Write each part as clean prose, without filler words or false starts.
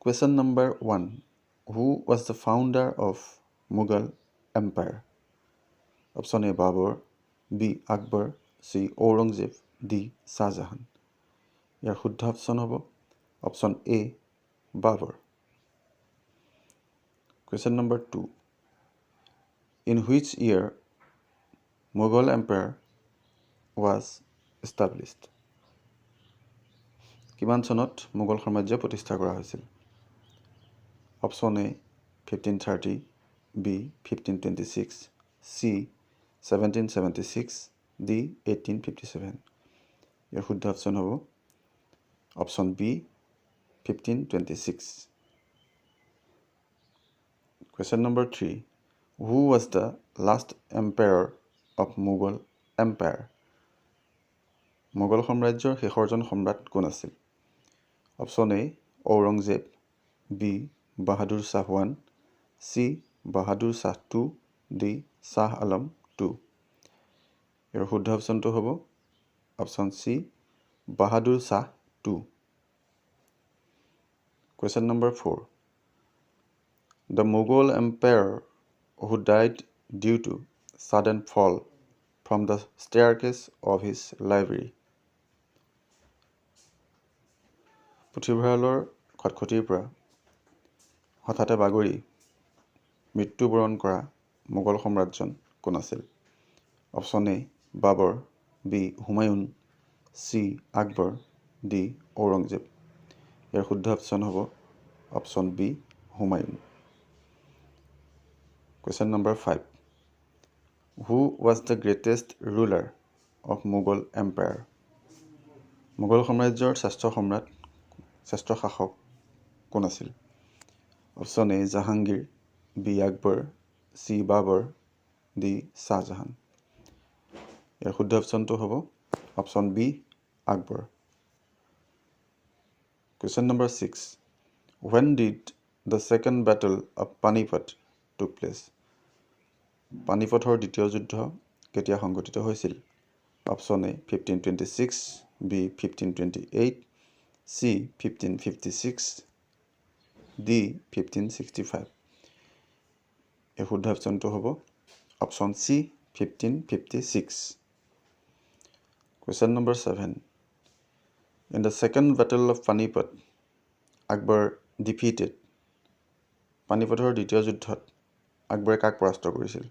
Question number 1. Who was the founder of Mughal Empire? Option A, Babur, B, Akbar, C, Aurangzeb, D, Shah Jahan. ইয়াৰ শুদ্ধ option হ'ব option A, Babur. Question number 2. In which year Mughal Empire was established? কিমান চনত মোগল সাম্ৰাজ্য প্ৰতিষ্ঠা কৰা হৈছিল? Option A, 1530, B, 1526, C, 1776, D, 1857. ইয়াৰ শুদ্ধ option হ'ব option B, 1526. Question number 3. Who was the last emperor of Mughal Empire? Mughal সাম্ৰাজ্যৰ শেষৰজন সম্ৰাট কোন আছিল? Option A, Aurangzeb, B, Bahadur Shah 1, C, Bahadur Shah 2, D, Shah Alam 2. ইয়াৰ শুদ্ধ অপশ্যনটো হ'ব option C, Bahadur Shah 2. Question number 4. The Mughal emperor who died due to sudden fall from the staircase of his library? পুথিভঁৰালৰ খটখটিৰ পৰা হঠাতে বাগৰি মৃত্যুবৰণ কৰা মোগল সম্ৰাটজন কোন আছিল? Option A, Babur, B, Humayun, C, Akbar, D, Aurangzeb. ইয়াৰ শুদ্ধ অপশ্যন হ'ব option B, Humayun. Question number 5. Who was the greatest ruler of Mughal Empire? Mughal সাম্ৰাজ্যৰ শ্ৰেষ্ঠ সম্ৰাট, শ্ৰেষ্ঠ শাসক কোন আছিল? Option A, Jahangir, B, Akbar, C, Babur, D, Shah Jahan. ইয়াৰ শুদ্ধ অপশ্যনটো হ'ব option B, Akbar. Question number 6. When did the second battle of Panipat took place? পানিপথৰ দ্বিতীয় যুদ্ধ কেতিয়া সংঘটিত হৈছিল? Option A, 1526, B, 1528, C, 1556, D, 1565. এই শুদ্ধ অপশ্যনটো হ'ব option C, 1556. Question number 7. In the second battle of Panipat, Akbar defeated? পানিপথৰ দ্বিতীয় যুদ্ধত আকবৰে কাক পৰাস্ত কৰিছিল?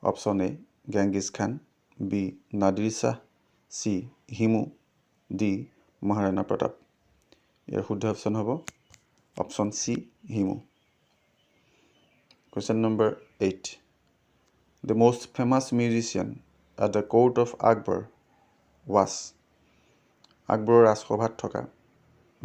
Option A, Genghis Khan, B, Nadir Shah, C, Hemu, D, Maharana Pratap. ইয়াৰ শুদ্ধ অপশ্যন হ'ব option C, Hemu. Question number 8. The most famous musician at the court of Akbar was? আকবৰৰ ৰাজসভাত থকা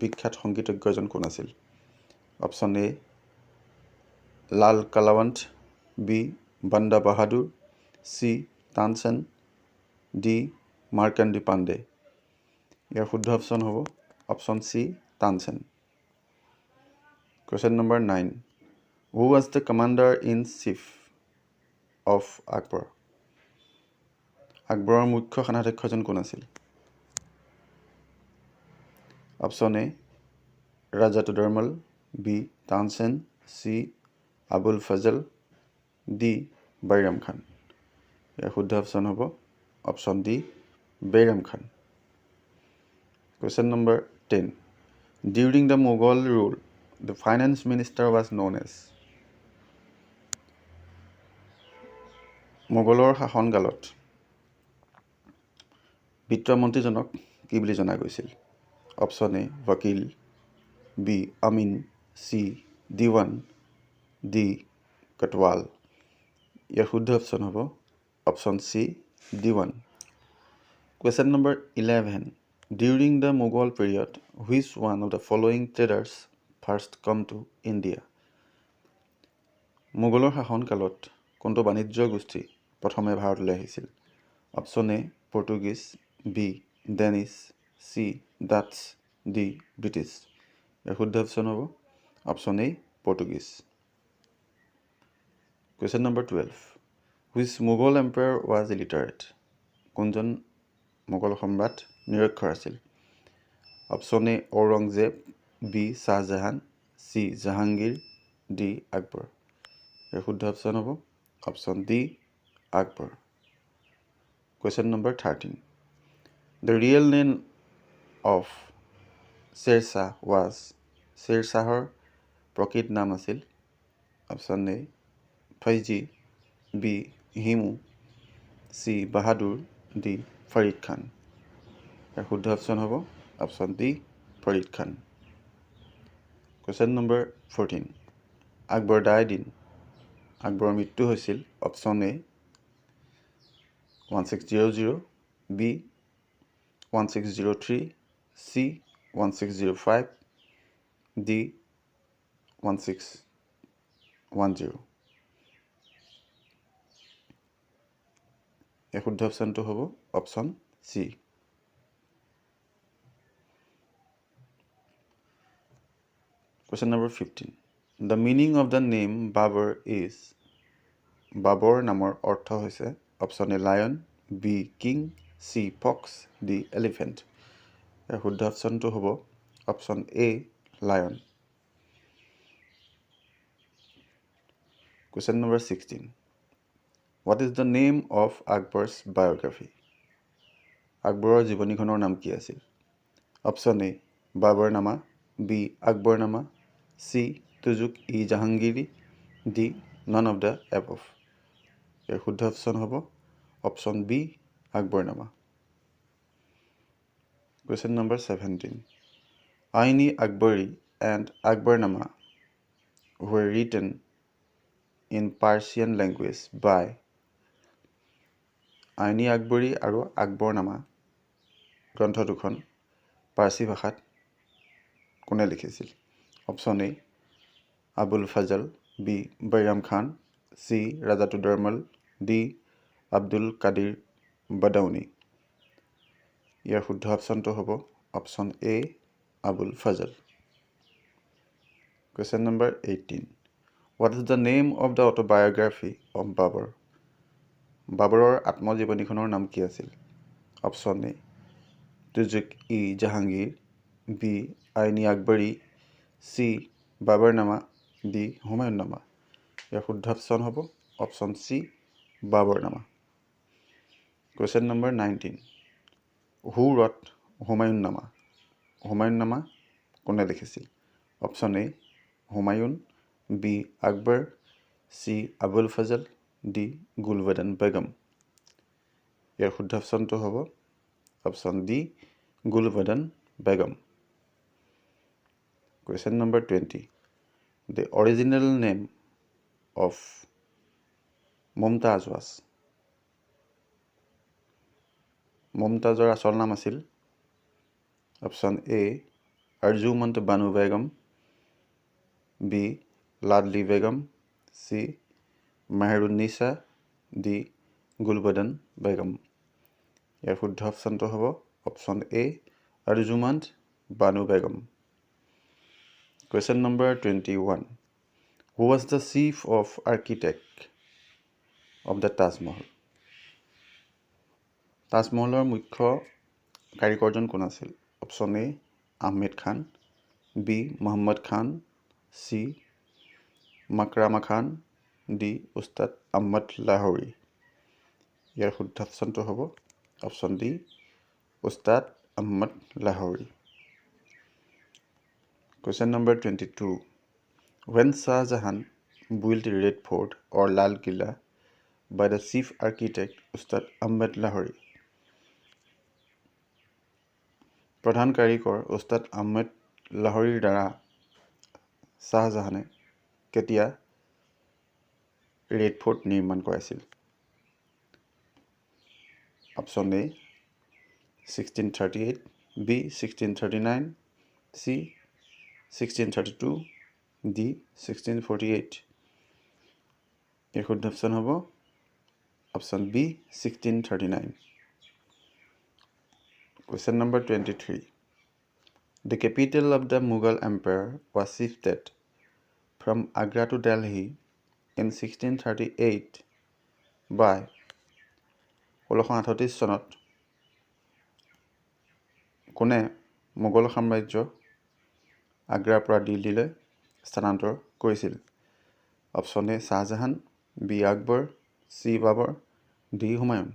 বিখ্যাত সংগীতজ্ঞজন কোন আছিল? Option A, Lal Kalawant, B, Banda Bahadur, C, Tansen, D, Markandi Pandey. ইয়াৰ শুদ্ধ option হ'ব option C, Tansen. Question number 9. Who was the commander in chief of Akbar? আকবৰৰ মুখ্য সেনাধ্যক্ষজন কোন আছিল? Option A, Raja Todarmal, B, Tansen, C, Abul Fazal, D, Bairam Khan. ইয়াৰ শুদ্ধ option হ'ব option D, Bairam Khan. Question number 10. During the Mughal rule, the finance minister was known as? মোগলৰ শাসনকালত বিত্তমন্ত্ৰীজনক কি বুলি জনা গৈছিল? Option A, Vakil, B, Amin, C, Diwan, D, Kotwal. ইয়াৰ শুদ্ধ option হ'ব option C, Diwan. Question number 11. During the Mughal period, which one of the following traders first come to India? মোগলৰ শাসনকালত কোনটো বাণিজ্য গোষ্ঠী প্ৰথমে ভাৰতলৈ আহিছিল? Option A, Portuguese, B, Danish, C, Dutch, D, British. ইয়াৰ শুদ্ধ অপশ্যন হ'ব option A, Portuguese. Question number 12. Which Mughal emperor was illiterate? কোনজন মোগল সম্ৰাট নিৰক্ষৰ আছিল? Option A, Aurangzeb, B, Shah Jahan, C Jahangir, D Akbar. ইয়াৰ শুদ্ধ অপশ্যন হ'ব option D Akbar. Question number 13. The real name of Sher Shah was. Sher শ্বাহৰ প্ৰকৃত নাম আছিল? Option A Faizi, B Himu, C Bahadur, D Farid Khan. ইয়াৰ শুদ্ধ option হ'ব option D Farid Khan. Question number 14. Akbar died in. আকবৰৰ মৃত্যু হৈছিল? Option A 1600, B 1603, C 1605, D 1610. এই শুদ্ধ অপশ্যনটো হ'ব option C. Question number 15. The meaning of the name Babur is. Babur নামৰ অৰ্থ হৈছে? Option A lion, B king, C fox, D elephant. ইয়াৰ শুদ্ধ অপশ্যনটো হ'ব option A lion. Question number 16. What is the name of Akbar's biography? আকবৰৰ জীৱনীখনৰ নাম কি আছিল? Option A Baburnama, B Akbarnama, C Tuzuk i Jahangiri, D none of the above. ইয়াৰ শুদ্ধ option হ'ব option B Akbarnama. Question number 17. Aini Akbari and Akbarnama were written in Persian language by. Aini Akbari আৰু আকবৰনামা গ্ৰন্থ দুখন পাৰ্চী ভাষাত কোনে লিখিছিল? Option A Abul Fazal, B Bairam Khan, C Raja Todarmal, D Abdul Qadir Badauni. ইয়াৰ শুদ্ধ অপশ্যনটো হ'ব option A Abul Fazal. Question number 18. What is the name of the autobiography of Babur? বাবৰৰ আত্মজীৱনীখনৰ নাম কি আছিল? Option A Tuzuk i Jahangir, B Aini Akbari, C Baburnama, D Humayunnama. ইয়াৰ শুদ্ধ option হ'ব option C Baburnama. Question number 19. Who wrote Humayunnama? Humayunnama কোনে লিখিছিল? Option A Humayun, B Akbar, C Abul Fazal, D Gulbadan Begum. ইয়াৰ শুদ্ধ অপশ্যনটো হ'ব option D Gulbadan Begum. Question number 20. The original name of Mumtaz was. মমতাজৰ আচল নাম আছিল? Option A Arjumand Banu Begum, B Ladli Begum, C Mehrunnisa, D Gulbadan Begum. ইয়াৰ শুদ্ধ অপশ্যনটো হ'ব option A Arjumand Banu Begum. Question number 21. Who was the chief of architect of the Taj Mahal? তাজমহলৰ মুখ্য কাৰিকৰজন কোন আছিল? Option A Ahmed Khan, B Mohammad Khan, C Makrama Khan, D Ustad Ahmad Lahori. ইয়াৰ শুদ্ধ অপশ্যনটো হ'ব option D Ustad Ahmad Lahori. Question number 22. When Shah Jahan built Red Fort or Lal Qila by the chief architect Ustad Ahmed Lahori? প্ৰধান কাৰিকৰ উস্তাদ আহমেদ লাহৰীৰ দ্বাৰা শ্বাহজাহানে কেতিয়া red fort নিৰ্মাণ কৰাইছিল? Option A 1638, B 1639, C 1632, D 1648. ইয়াৰ শুদ্ধ অপশ্যন হ'ব option B 1639. Question number 23. The capital of the Mughal Empire was shifted from Agra to Delhi in 1638 by. 1638 চনত কোনে মোগল সাম্ৰাজ্য আগ্ৰাৰ পৰা দিল্লীলৈ স্থানান্তৰ কৰিছিল? Option A Shah Jahan, B Akbar, C Babur, D Humayun.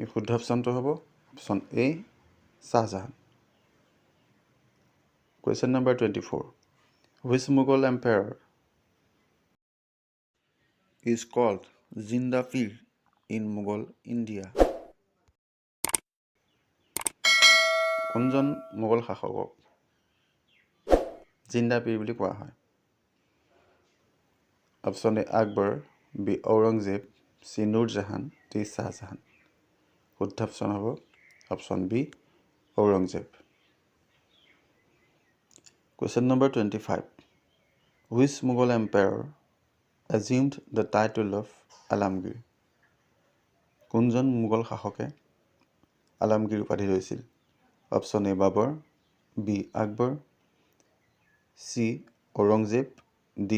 এই শুদ্ধ অপশ্যনটো হ'ব option A Shah Jahan. Question number 24. Which Mughal emperor is called Zinda Pir in Mughal India? কোনজন মোগল শাসকক জিন্দা পীৰ বুলি কোৱা হয়? Option A Akbar, B Aurangzeb, C Nur Jahan, D Shah Jahan. শুদ্ধ অপশ্যন হ'ব option B Aurangzeb. Question number 25. Which Mughal emperor assumed the title of Alamgir? কোনজন মোগল শাসকে আলমগীৰ উপাধি লৈছিল? Option A Babur, B Akbar, C Aurangzeb, D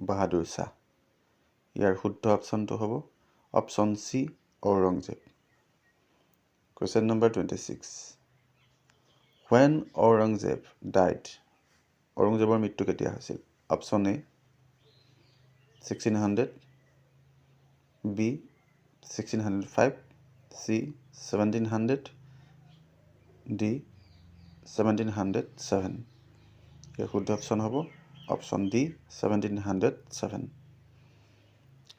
Bahadur Shah. ইয়াৰ শুদ্ধ অপশ্যনটো হ'ব option C Aurangzeb. Question number 26. When Aurangzeb died? ঔৰংজেবৰ মৃত্যু কেতিয়া হৈছিল? Option A 1600, B 1605, C 1700, D 1707. ইয়াৰ শুদ্ধ অপশ্যন হ'ব option D 1707.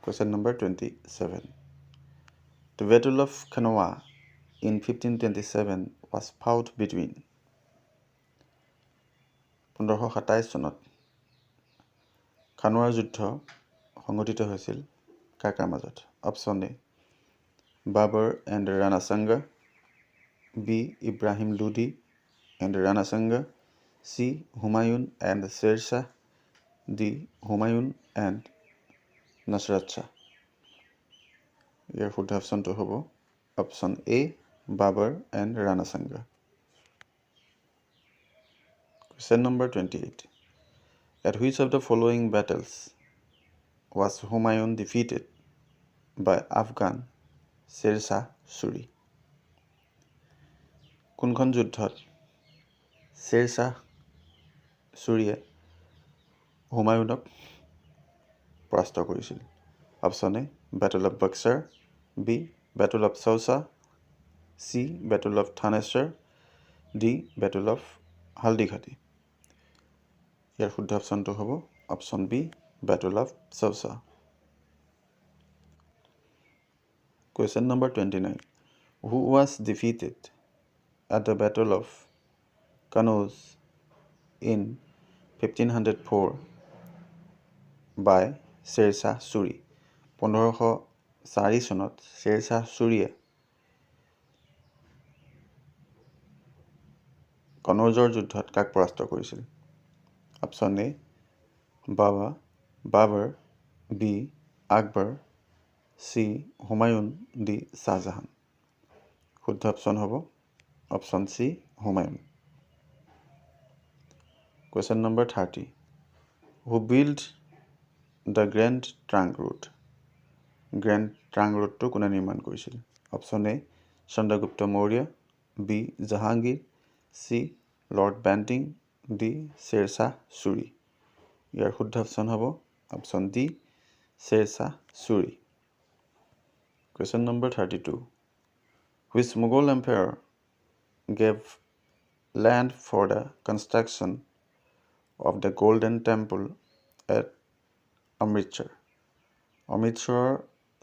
Question number 27. The battle of Khanwa in 1527 was fought between? 1527 চনত খানোৱাৰ যুদ্ধ সংঘটিত হৈছিল কাৰ কাৰ মাজত? Option A Babur and Rana Sanga, B Ibrahim Lodi and Rana Sanga, C Humayun and Sher Shah, D Humayun and Nusrat Shah. ইয়াৰ শুদ্ধ অপশ্যনটো হ'ব option A Babur and Rana Sanga. Question number 28. At which of the following battles was Humayun defeated by Afghan Sher Shah Suri? কোনখন যুদ্ধত শ্বেৰ শ্বাহ ছুৰীয়ে হুমায়ুনক পৰাস্ত কৰিছিল? Option A battle of Buxar, B battle of Chausa, C battle of Thanesar, D battle of Haldighati. ইয়াৰ শুদ্ধ অপশ্যনটো হ'ব option B battle of Chausa. Question number 29. Who was defeated at the battle of Kannauj in 1504 by Sher Shah Suri? 1504 চনত শ্বেৰ শ্বাহ ছুৰীয়ে কনৌজৰ যুদ্ধত কাক পৰাস্ত কৰিছিল? Option A Babur, B Akbar, C Humayun, D Shah Jahan. শুদ্ধ option হ'ব option C Humayun. Question number 30. Who build the Grand Trunk Road? Grand Trunk ৰোডটো কোনে নিৰ্মাণ কৰিছিল? Option A Chandragupta Maurya, B Jahangir, C Lord Bentinck, D Sher Shah Suri. ইয়াৰ শুদ্ধ option হ'ব option D Sher Shah Suri. Question number 32. Which Mughal emperor gave land for the construction of the Golden Temple at Amritsar? অমৃতসৰৰ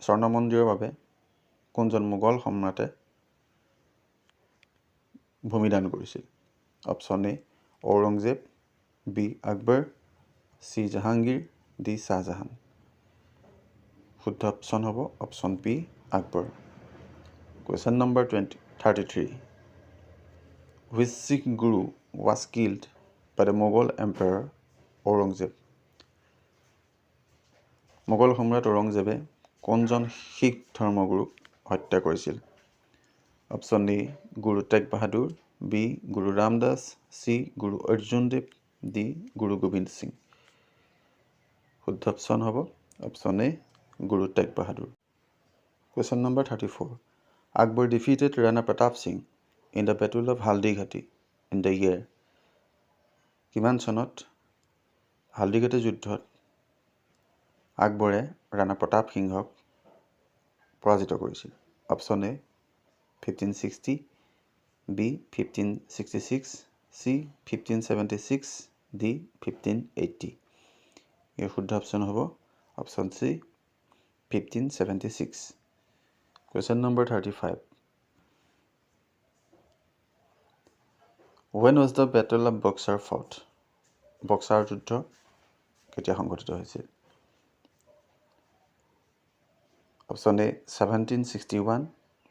স্বৰ্ণ মন্দিৰৰ বাবে কোনজন মোগল সম্ৰাটে ভূমিদান কৰিছিল? Option A Aurangzeb, B Akbar, C Jahangir, D Shah Jahan. শুদ্ধ option হ'ব option B Akbar. Question number 33. Which Sikh guru was killed by the Mughal emperor Aurangzeb? Mughal সম্ৰাট ঔৰংজেবে কোনজন শিখ ধৰ্মগুৰুক হত্যা কৰিছিল? Option A Guru Tegh Bahadur, B Guru Ram Das, C Guru Arjan Dev, D Guru Gobind Singh. শুদ্ধ option হ'ব option A Guru Tegh Bahadur. Question number 34. Akbar defeated Rana Pratap Singh in the battle of Haldighati in the year? কিমান চনত হালদিঘাটি যুদ্ধত আকবৰে ৰাণা প্ৰতাপ সিংহক পৰাজিত কৰিছিল? Option A 1560, B 1566, C 1576, D 1580। ইয়াৰ শুদ্ধ অপশ্যন হ'ব option C 1576। Question number 35, when was the battle of Buxar fought? Buxar যুদ্ধ কেতিয়া সংঘটিত হৈছিল? Option A 1761,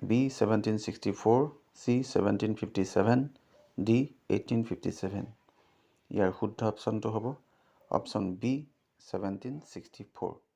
B 1764, C 1757, D 1857। ইয়াৰ শুদ্ধ অপশ্যনটো হ'ব অপশ্যন বি 1764।